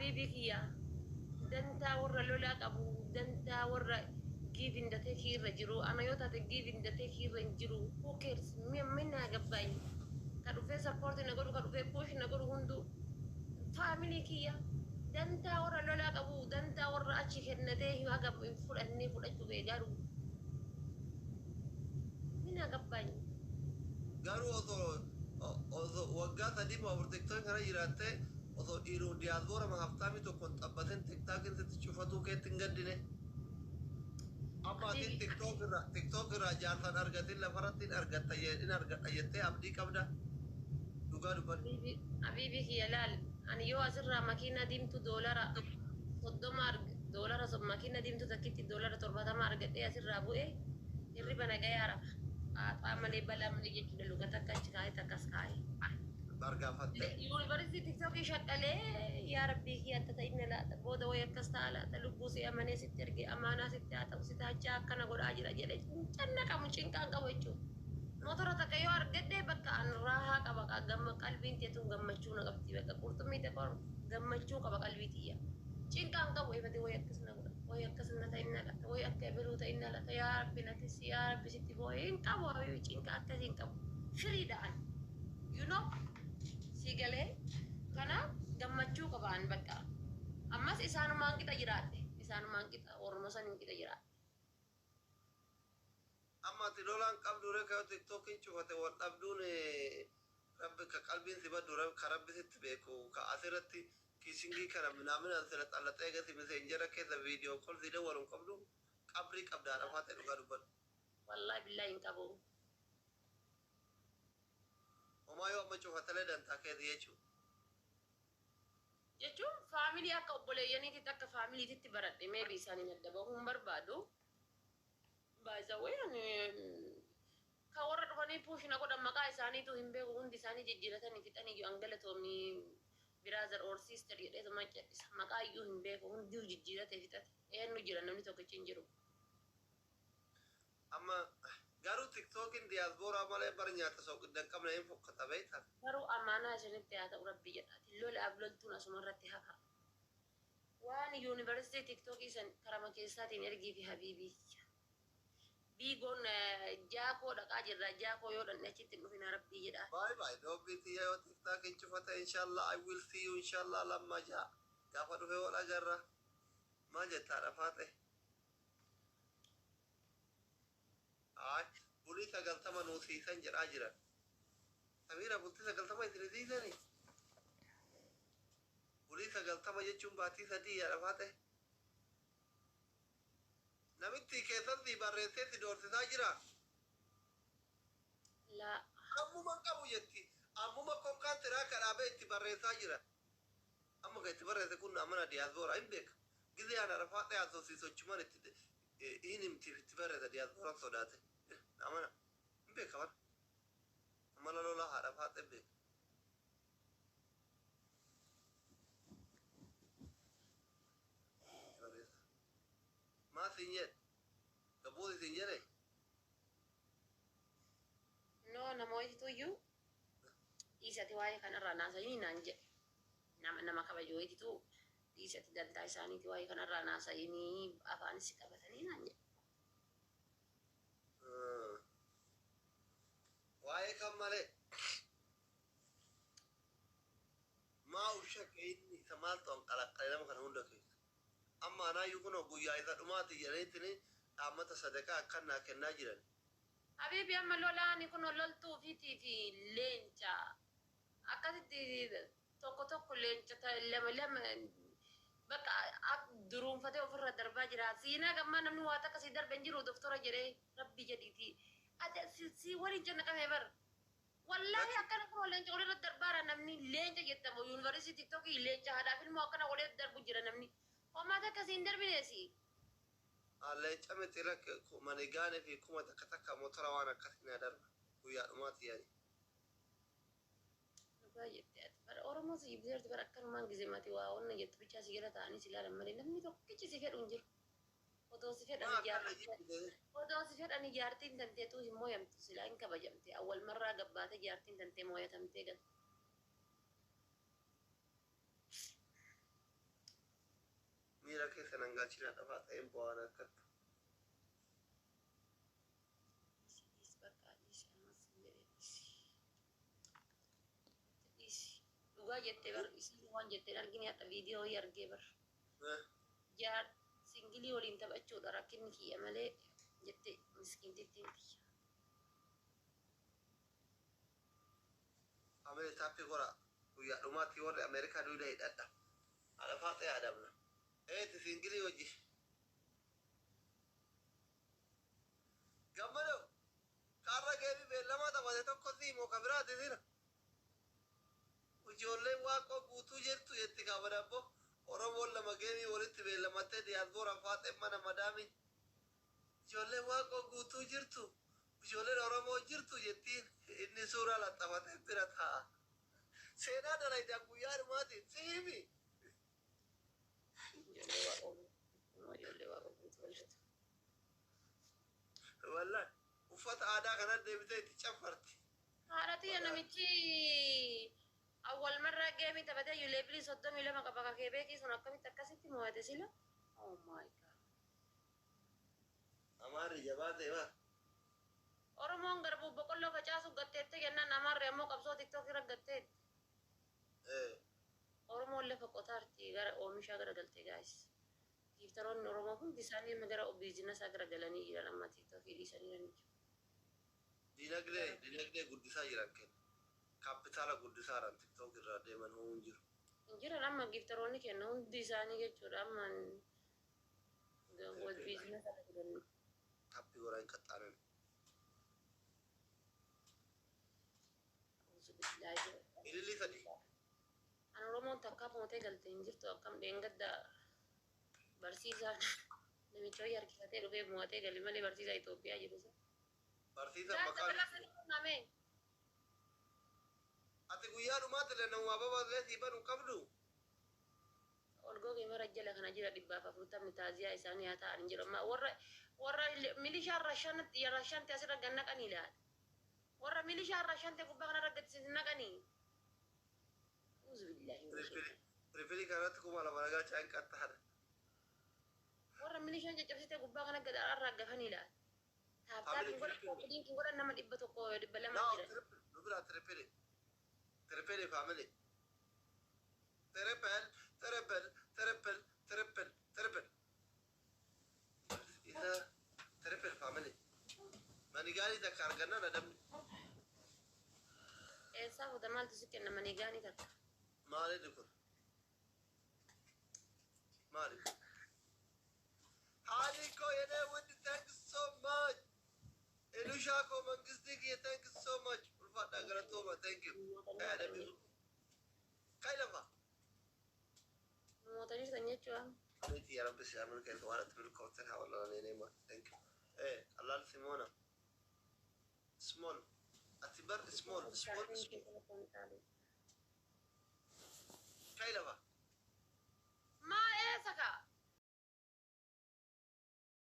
Habiibii kiyya, dantaa warra lolaa qabu, dantaa warra give and take irra jiru. Ana yoo taate give and take irra hin jiru. Who cares? Min naa gabbaanyi. Ka dhufee support na godhu, ka dhufee push na godhu hunduu family kiyya. Dantaa warra lolaa qabu, dantaa warra achi kennatee haga hin fudhannee fudhachuuf eegaa jiru. Min naa gabbaanyi. Garuu osoo waggaa 3 moo 4 TikTok kana jiraattee, osoo dhiiruu diyaasboora haftaamii tokkoon xabbateen TikTokin sitti cufatuu keetti hin gaddine. Amma atiin TikTok irraa jaarsan argatin lafarratti hin argatta, hin argadha jettee abdii qabda? Dhugaa dubbadhu. Habiibii kiyya, laal, ani yoo asirraa makiina diimtuu $30 arg doolara makiina diimtuu takkitti $70 argadhee asirraa bu'e, hirriba nagayaa rafa. Xaaxaa malee, balaa malee jechuudha. Luka takka achi kaa'ee, takkas kaa'ee. Bargaafatte. Yuunivarsiitii TikTokii shaqqalee, yaa rabbii kiyya, atta ta'inna laata, booda wayi akkas ta'a laata, lubbuu si amanee sitti erge, amaanaa sitti haa ta'u, si taachaa akkana godhaa jira jedhe cannaqamu, cinqaan qabu jechuudha. Motora takka yoo argadhe, bakka an raahaa qaba, gamma qalbiin teetuun gammachuu na qabdi, bakka qurxummii takka gammachuu qaba qalbii tiyya. Cinqaan qabu, eebate wayi akkas na godha, wayi akkas na ta'inna laata, wayi akka ebaluu ta'inna laata, yaa rabbi natis, yaa rabbi sitti boo'ee hin qabu. Habibi, cinqa akkasii hin qabu. Firiidha an. Si galee? Kanaaf gammachuu qabaan bakka. Ammas isaanumaan qixa jiraadhe. Isaanumaan qixa, Oromoo saniin qixa jiraadhe. Amma ati lolaan qabdu ree? Kayo TikTokin cufate wal dhabduun, rabbi ka qalbiin si baddu, ka rabbi sitti beeku, ka asirratti kiisingii kana minaaminaan sila xallaxee gasi Messengera keessa video call si dawwaluun qabdu, qabrii qabdaa dhafaa ta'e, dhugaa dubbadhu. Wallaahi billaahi, hin qabu. Homaa yoo amma cufatelee dantaa keeti jechuudha. Jechuun family akka obboleeyyaniititti, akka familytitti baradhe, maybe isaaniin adda bahuu hin barbaadu. Baay'isawwee ani kan warra dhufanii push na godhan maqaa isaaniitu hin beeku, hundi isaanii jijjiiratanii fixanii iyyuu, an galatoomii brother or sister jedheetuma cadhisa. Maqaa iyyuu hin beeku, hunduu jijjiiratee fixate. Eenyu jira? Namni tokkichi hin jiru. Amma garuu TikTokin diyaaspooraa malee bar nyaata soqidda hin qabne, hin fokkata, beektaa? Garuu amaanaa isinitti haa ta'u, rabbi jedhaati. Lolaaf loltuun asuma irratti hafa. Waan yuunivarsiitii TikTokii san karama keessaatiin ergii fi habiibii. Biigoon jaakoo dhaqaa jirra. Jaakoo yoo dhanne achitti hin dhufina, rabbii jedhaa. Bye bye. Doobii tiyya, yoo TikTokin cufate, inshallah I will see you, inshallah lamma jaa. Gaafa dhufe wal agarra. Maal jettaa dhafaate? Ay, bulii 90 nuu siisan jedhaa jiran. Samiira, bultii 90 isin siisanii? Bulii 90 jechuun baatii 3, yaa dhafaate. Namitti keessan si barreessee si doorsisaa jira. Laa. Ammuma hin qabu jetti. Ammuma kokkaan tiraa kadhaabee itti barreessaa jira. Amma kan itti barreesse kun amana diyaasbooraa hin beeka. Gizee ana rafaadhee haasofsiisochumaan itti hin himtiif itti barreessa, diyaasbooraan sodaate. Amana hin beeka bara. Amala lolaa haadha faaxee beeka. Itti barreessa. Maa siin jedhe? Gabbuuti siin jedhe? No, nama wayititu dhiisati waa'ee kanarraa naasayini naan jedhe. Nama kabaju wayititu dhiisati dantaa isaaniiti, waa'ee kanarraa naasayinii, afaanis si qabatanii naan jedhe. Waa'ee kan malee. Maa uf shakke inni isa maaltu anqalaqqale nama kana hunda keessa? Amma anaayyuu kunoo guyyaa isa dhumaati jedhaniitini dhaammata sadaqaa akkan naa kennaa jiran. Habiibi, amma lolaani kun loltuu ofiitii fi leenca akkasitti tokko tokko leenca lama lama bakka duruunfatee ofirra darbaa jira. Siinaa gammaa namni waa takka si darbe hin jiru, doktora jedhee, rabbi jedhiiti. Ati si waliin cannaqame bar. Wallaahi, akkana kun leenca walirra darbaara namni, leenca jettamu yuunivarsiitii TikTokii leenca haadhaaf ilmoo akkana walirra darbu jira namni. Homaa takka si hin darbineesi. Leenca miti, lakke manigaanii fi 1000 takka motora waan akkasii naa darba guyyaa dhumaati yaani. Dhugaa jettee ati bara Oromoo si jibbiteerti bara, akkanumaan gizemati waa onna jettu bichaa si jala ta'anii si ilaalan malee namni tokkichi si fedhu hin jiru. Otoo si fedhan Maa akkana ijaartii jibbite? Otoo si fedhan ijaartiin tanteetuu hin mooyamtu, silaa hin kabajamte, awwal marraa gabbaate jaartiin tantee mooyatamtee galte. Miira keessa nan galchina dhafaa ta'een bu'aan akkattu. Dhiisi, dhiisi, bakka dhiisi, ammas hin jedhe dhiisi. Dhiisi. Dhugaa jettee bar, isiin waan jetteen argine, hadha viidiyoo wayii argee bar. Jaar single waliin taphachuudha rakkinni kiyya malee jette miskiintittiin tiyya. Amee tap godha. Guyyaa dhumaatti warri Ameerikaa duuda hidhadha. Alafaa ta'e adamna. Eeti single wajji. Gammadoo kaarra geebi beellamaa taphate tokko siimo ka biraati sina. Ijoolleen Waaqoo Guutuu jirtu jetti kaabadabbo. Oromoon lama geemii walitti beellamattee diyaasbooraan faaxeen mana madaamii. Ijoolleen Waaqoo Guutuu jirtu. Ijoolleen Oromoo jirtu jettiin, inni suuraa laxxafatee bira taa'a. Seenaa dalaydaa guyyaa dhumaatiin si himi. Ijoollee Waaqoo Guutuu. Ijoollee Waaqoo Guutuu jirtu. Wallahi uffata aadaa kanatti deebitee itti caffarti. Haadha tiyya, namichi awwal marraa geemii taphatee iyyuu level 32 qaba, ka Keebeekii sun akkamitti akkasitti mo'ate sila? Oh my God. Amaarri jabaa ta'e bara. Oromoon garbuu boqqolloo facaasu gatteette jennaan, Amaarri ammoo qabsoo TikTok irra gatteetti. Oromoon lafa qotaarti, gara oomishaa gara galte, guys. Gifteroonni Oromoo hundi isaanii amma gara businessaa gara galanii jiran, amma TikTokii dhiisanii jiran. Dinagdee guddisaa jiran kenna. Kaapitaala guddisaa jiran, TikTok irraa deeman ho'uun jiru. Hin jiran amma gifteroonni kenna hundi isaanii jechuudha, amma businessaa jiran. Tap godhaa, hin qaxxaanan. Ililii sadii. An Oromoon takkaa mootee galte hin jirtu, akkam dheengadda barsiisaan namicha wayii harkifatee dhufee mo'atee gale malee, barsiisaa Itoophiyaa jiru sun. Barsiisaa Gaasa maqaan. Balaa sadii qunname. Ati guyyaa dhumaatti illee namuma babal'ee sii banu qabdu. Ol gogee mara jala kana jira, 140 taaziyaa isaanii haa ta'an hin jedhu. Amma warra milishaa rashante asirra gad naqanii ilaala. Warra milishaa rashante gubbaa kanarra gad naqanii. Uzubillahi min Triple triple kanatti 2000 nagaa caan qaxxaadha. Warra milishaan caccabsite gubbaa kana gad arraggafanii ilaala. Tap tap hin godhan, copy link hin godhan, nama 100, 200 Now jiran. Triple nu bira, triple triple family, triple triple triple triple triple isa triple family mani gaarii takka argannaan adamni. Eessaa fuuta, maaltu si kenna manii gaanii takka? Maaliidhi kun? Maali? Haali koo yenee wudd, thank you so much. Elushaa koo, mangistii kiyya, thank you so much. Ulfaadhaa, galatooma, thank you. Kai adamni. Kai lafa. Mootanii jirtan jechuudha. Miti yaa Rabbi si amil keessa waan ati milkooftan haa wallaan yenee ma, thank you. Allaal Simoona. Small. Ati bar small small small. Kai lafa.